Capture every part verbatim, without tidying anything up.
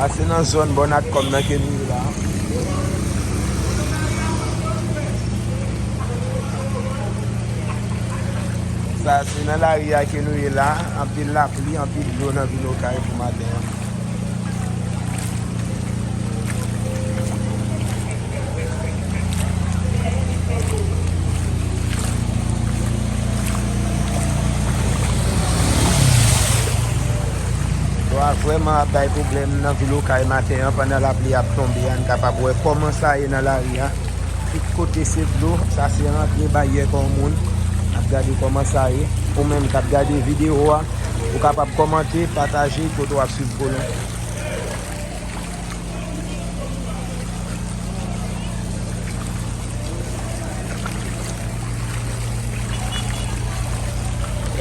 A se nan zòn bò Natcom nan ke nou ye la. Sa se nan lari a ke nou ye la. Anpil lapli, anpil dlo nan vil Okay pou maten an. Dlo a vrèman ap bay pwoblèm nan vil Okay maten an, pandan lapli ap tonbe a. N kapab wè kòman sa ye nan lari a. Tout kote se dlo. Sa se rantre baryè Kòmoun. N ap gade kòman sa ye. Ou menm k ap gade videyo a, ou kapab kòmante, pataje kote w ap swiv kolon.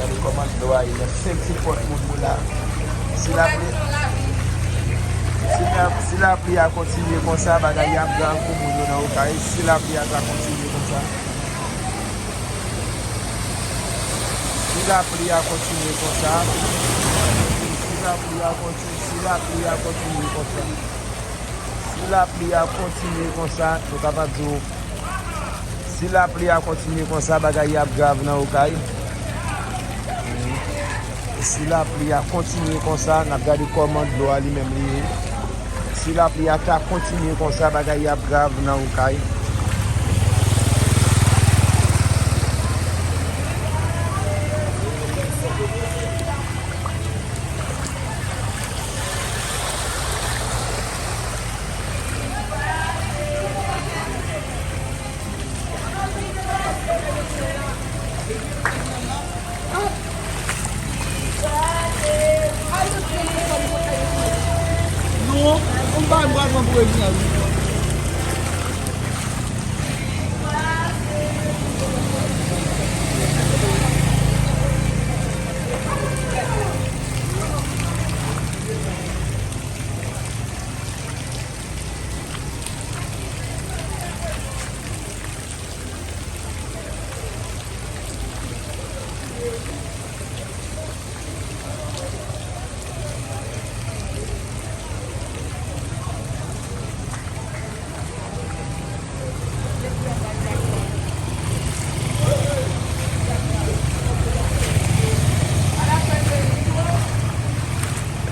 Gade kòman dlo a ye nan senti pòt moun moun la. Si lapli, si la, si lapli a kontinye konsa, bagay ap grav pou moun yo nan Okay. Si lapli a ka kontinye konsa. Si lapli a kontinye konsa, si lapli a konti-, si lapli a kontinye konsa, si lapli a kontinye konsa, nou kapab di w, si lapli a kontinye konsa, bagay ap grav nan Okay. Si lapli a kontinye konsa, n ap gade kòman dlo a li menm li ye. Si lapli a ta kontinye konsa, bagay ap grav nan Okay. Non, yon bagay m pral pran pou Reginald.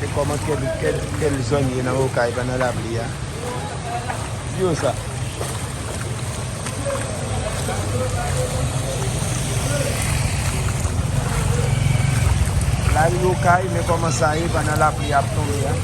Gade kòman kèl, kèl, kèl zòn ye nan Okay pandan lapli a. Di yo sa. Lari Okay, men kòman sa ye pandan lapli ap tonbe a.